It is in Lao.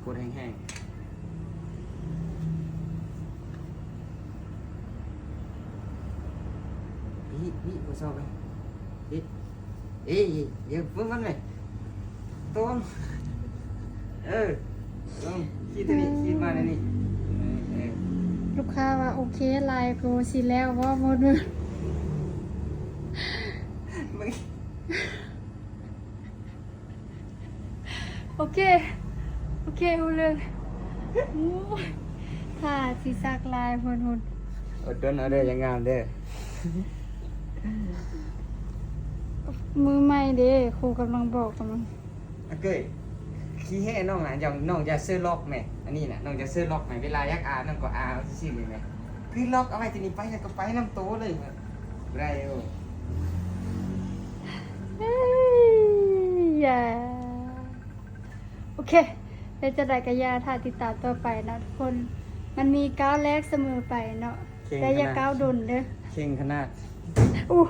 ກົດແຮງໆ ນີ້ ນີ້ ບໍ່ຊອກເລີຍ ນີ້ ເອີ ດຽວເບິ່ງກ່ອນແມ ຕົງ ເອີ ຕົງ ຂີດຕົວນີ້ ຂີດມາແນວນີ້ ເອີ ເອີ ລູກຄ້າວ່າໂອເຄຫຼາຍ ກໍຊິແລ້ວບໍ່ໝົດ ໂອເຄ ໂອເຄ ຮູ້ເລື່ອງ ໂອ້ຍ ຖ້າຊິສັກລາຍພຸ້ນ ພຸ້ນ ອົດທົນເອົາເດີ ຢ່າງາມເດີ ມືໃໝ່ເດ້ ຄູກຳລັງບອກ ກຳລັງ ອາເກີຍ ຂີ້ແຮ່ນ້ອງນະ ນ້ອງຢ່າເຊີລັອກແມ ອັນນີ້ນະ ນ້ອງຢ່າເຊີລັອກແມ ເວລາຢາກອາ ນ້ອງກໍອາເອົາຊື່ໆນີ້ແມ ຄືລັອກເອົາໄວ້ທີ່ນີ້ໄປ ແລ້ວກໍໄປນຳໂຕເລີຍ ບໍ່ໄດ້ໂອ້ ເອີຍ ຢ່າ ໂອເຄ ເຮັດຈັ່ງໃດກໍຢ່າ ຖ້າຕິດຕາມຕໍ່ໄປເນາະທຸກຄົນ ມັນມີກ້າວແລກສະເໝີໄປເນາະ ເຄັ່ງຂະໜາດ ແຕ່ຢ່າກ້າວດົນເດີ ເຄັ່ງຂະໜາດ ອູ້